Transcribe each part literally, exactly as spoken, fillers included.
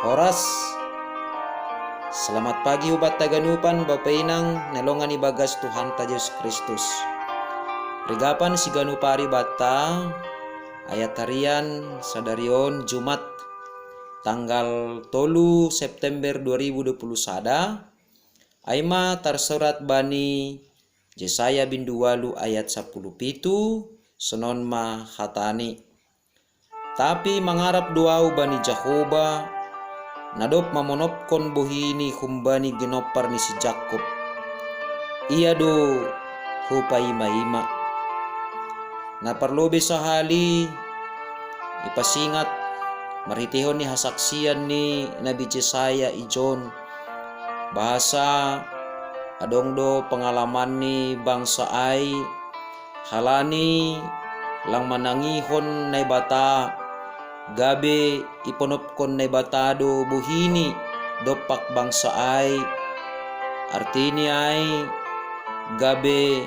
Oras. Selamat pagi ubat taganupan bapainang nelongan ibagas Tuhan ta Jesus Kristus. Rigapan si ganupari bata ayat harian sadarion Jumat tanggal tolu September dua ribu dua puluh sada. Aima tarsurat bani Jesaya bindu walu ayat sapuluh pitu, sonon ma hatani. Tapi mangarap do au bani Jahoba, na dob mamonopkon bohini humbani ginompar ni si Jakob. Ia do hupaima-ima. Na parlobei sahali ipasingat marhiteihon ni hasaksian ni Nabi Jesaya ijon, bahasa adong do pengalaman ni bangsa ai, halani lang manangihon Naibata, gabe iponopkon Naibata do bohini dompak bangsa ai. Artini ai, gabe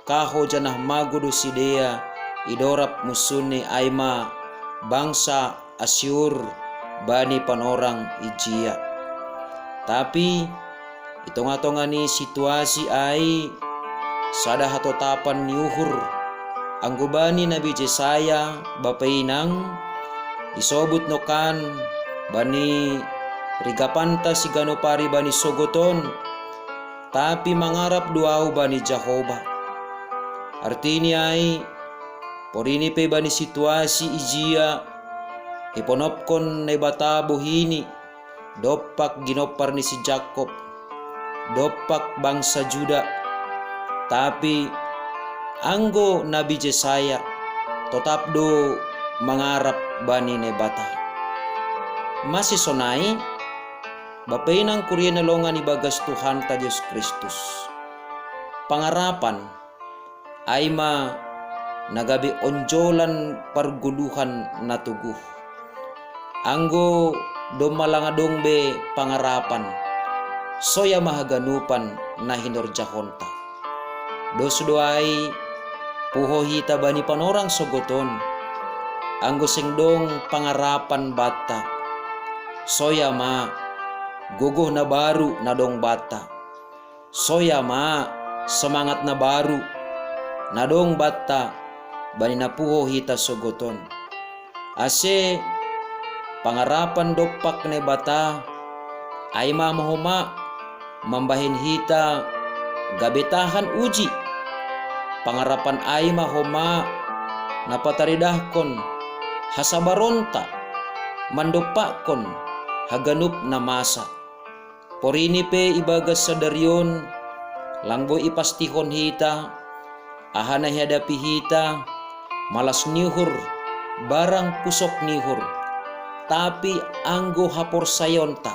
kaho janah mago do sidea idorab munsuhni, aima bangsa Asyur, bani panorang ijia. Tapi i tongah-tongah ni situasi ai, sada hatotapan ni uhur anggo bani Nabi Jesaya bapainang, isobut nokan bani rigapanta si ganupari bani sogot on. Tapi mangarap do au bani Jahoba. Artini ai, porini pe bani situasi ijia iponopkon Naibata bohini dompak ginompar ni si Jakob, dompak bangsa Juda. Tapi anggo Nabi Jesaya totap do mangarap bani Naibata. Mase sonai, bapainang kuria nelongan ibagas Tuhanta Jesus Kristus. Pangarapan aima na gabe onjolan pargoluhan na toguh. Anggo domma lang adong be pangarapan, soya ma haganupan na hinorjahonta. Dos do ai, puho hita bani panorang sogot on, anggo seng dong pangarapan banta. Soya ma gogoh na baru na dong banta. Soya ma semangat na baru na dong banta bani na puho hita sogot on. Ase pangarapan dompak Naibata aima ma homa mambahen hita gabe tahan uji. Pangarapan aima homa na pataridahkon hasabaronta mandompakkon haganup na masa. Porini pe ibagas sadari on, lang boi ipastihon hita aha na ihadapi hita, malas ni uhur, barang pusok ni uhur, tapi anggo haporsayaonta,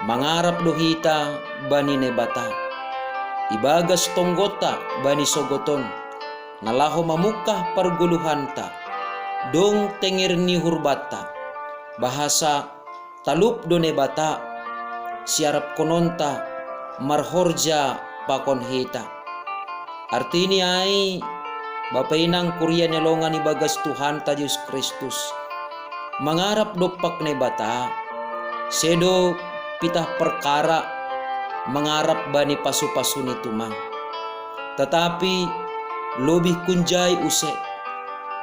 mangarap do hita bani Naibata. Ibagas tonggonta bani sogot on, na laho mamungkah pargoluhanta, dong tenger ni uhur banta, bahasa talup do Naibata siarapkononta marhorja pakon hita. Artini ai, bapainang kuria ni longan ibagas Tuhanta Jesus Kristus, mangarap dompak Naibata, sedo pitah perkara mangarap bani pasu-pasu ni tumang. Tetapi lobih kunjai use,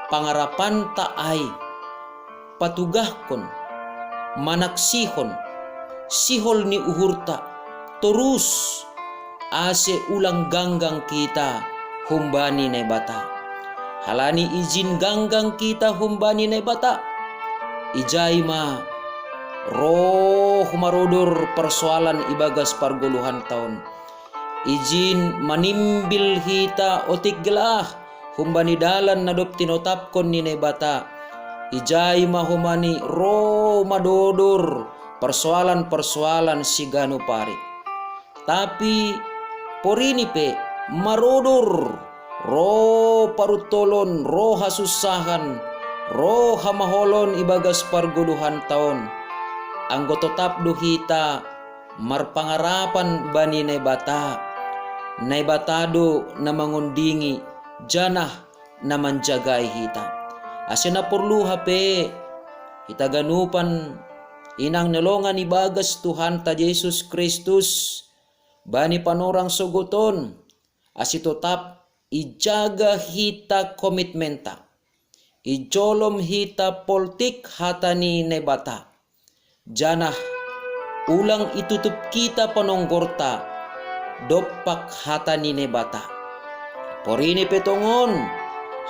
pangarapanta ai patugahkon, manaksihon sihol ni uhurta torus, ase ulang ganggang kita humbani Naibata. Halani ijin ganggang kita humbani Naibata, ijai ma roh marodor persoalan ibagas pargoluhanta on. Ijin manimbil hita otik gelah humbani dalan na dob tinotapkon ni Naibata. Ijai ma homa ni roh madodor persoalan-persoalan siganup ari. Tapi porini pe marodor roh paruntolon, roh hasunsahan, roh hamaholon ibagas pargoluhanta on, anggo totap do hita marpangarapan bani Naibata. Naibata do na mangondingi janah na manjagai hita. Ase na porlu hape hita ganupan inang ni longan ibagas Tuhanta Jesus Kristus, bani panorang sogoton, ase totap ijaga hita komitmenta, ijolom hita poltik hata ni Naibata, janah ulang itutup hita panonggorta dompak hata ni Naibata. Porini pe tongon,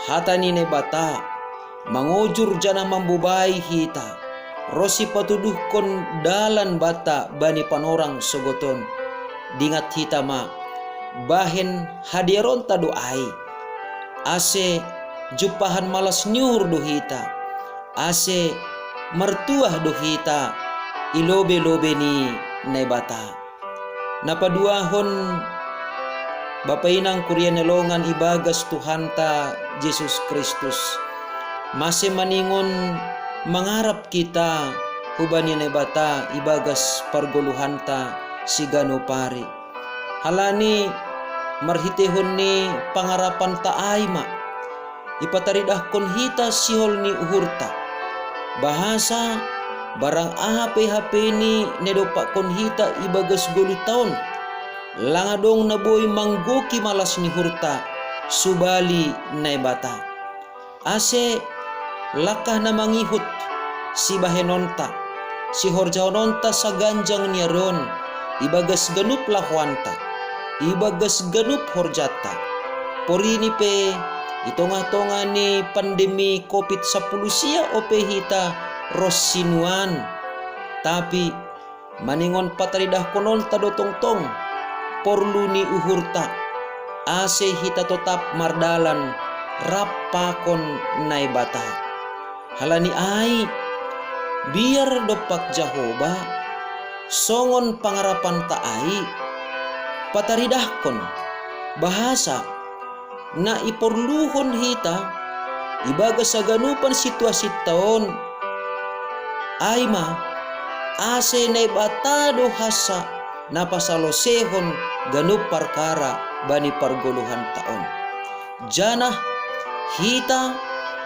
hata ni Naibata mangojur janah mambobai hita, ronsi patuduhkon dalan banta bani panorang sogoton. Dingat hita ma, bahen hadearonta do ai, ase jumpahan malas ni uhur do hita, ase martuah do hita i lobei-lobei ni Naibata. Na paduahon, bapa inang kuria ni longan ibagas Tuhanta Jesus Kristus, mase maningon mangarap hita hubani Naibata ibagas pargoluhanta siganup ari. Halani marhiteihon ni pangarapanta ai ma ipataridahkon hita sihol ni uhurta. Bahasa barang aha pe hapeni na idompakkon hita ibagas goluhta on, lang adong na boi manggoki malas ni uhurta, subali Naibata. Ase langkah na mangihut sibahenonta, sihorjahononta saganjang ni ari on, ibagas ganup lahoanta, ibagas ganup horjanta. Porini pe, i tongah-tongah ni pandemi covid sampulu sia ope hita ronsi nuan. Tapi maningon pataridahkononta do tongtong porlu ni uhurta, ase hita totap mardalan rap pakon Naibata. Halani ai, biar dompak Jahowa, songon pangarapanta ai, pataridahkon, bahasa na iporluhon hita ibagas haganupan situasinta on, ai ma, ase Naibata do hansa na pasaloseihon ganup parkara bani pargoluhanta on. Janah hita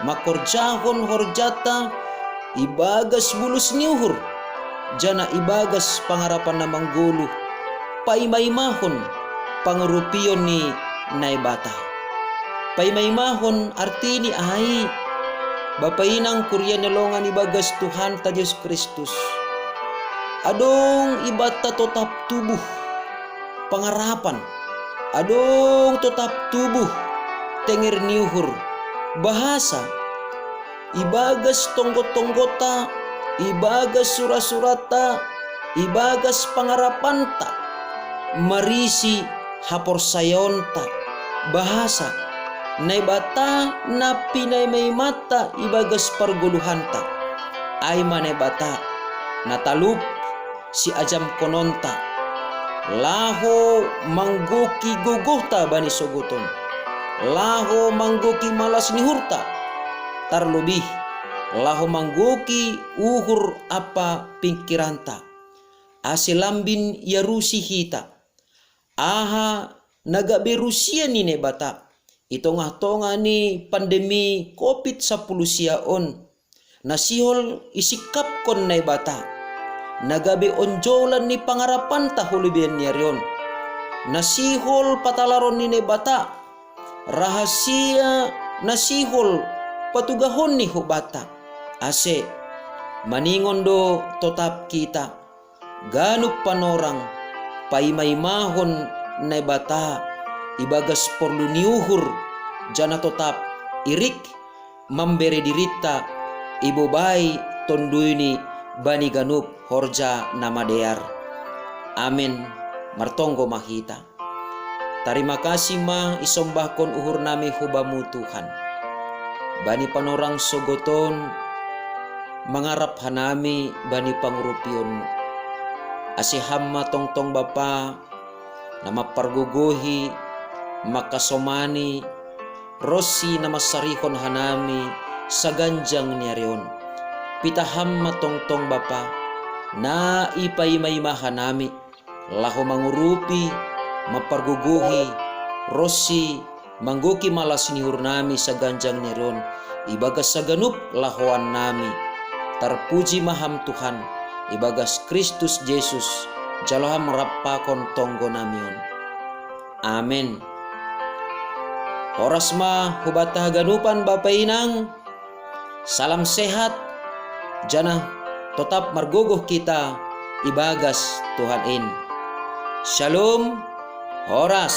mangkorjahon horjanta ibagas bulus ni uhur, janah ibagas pangarapan na manggoluh, paima-imahon pangurupion ni Naibata. Paima-imahon artini ai, bapa inang kuria ni longan ibagas Tuhanta Jesus Kristus. Adong ibanta totap tubuh pangarapan, adong totap tubuh tenger ni uhur, bahasa ibagas tonggo-tonggonta, ibagas sura-suranta, ibagas pangarapanta, marisi haporsayaonta, bahasa Naibata na pinaima-imanta ibagas pargoluhanta, ai ma Naibata na talup siajamkononta, laho manggoki gogohta bani sogoton, laho manggoki malas ni uhurta, tarlobih laho manggoki uhur ampa pingkiranta, ase lambin iarusi hita. Aha na gabe rusia ni Naibata i tongah-tongah ni pandemi covid sampulu sia on, na sihol isingkapkon Naibata, na gabe onjolan ni pangarapanta holobian ni ari on, na sihol patalaron ni Naibata, rahasia na sihol patugahonni hubanta, ase maningon do totap hita, ganup panorang, paima-imahon Naibata ibagas porlu ni uhur, janah totap irik mambere dirinta ibobai tonduyni bani ganup horja na madear. Amen. Martonggo ma hita. Tarima kasih ma isombahkon uhurnami hu Bamu Tuhan. Bani panorang sogoton mangarap hanami bani pangurupion-Mu. Ase Ham ma tongtong Bapa, na mampargogohi, mangkasomani, ronsi na mansarihon hanami saganjang ni ari on. Pitah Ham ma tongtong Bapa, na ipaima-ima hanami, laho mangurupi, mampargogohi, ronsi manggoki malas ni uhurnami saganjang ni ari on, ibagas saganup lahoannami. Tarpuji ma Ham Tuhan, ibagas Kristus Jesus, jalo Ham rappakon tonggo nami on. Amen. Horas ma hubanta haganupan, Bapa Inang. Salam sehat, janah totap margogoh kita ibagas Tuhan in. Shalom, horas.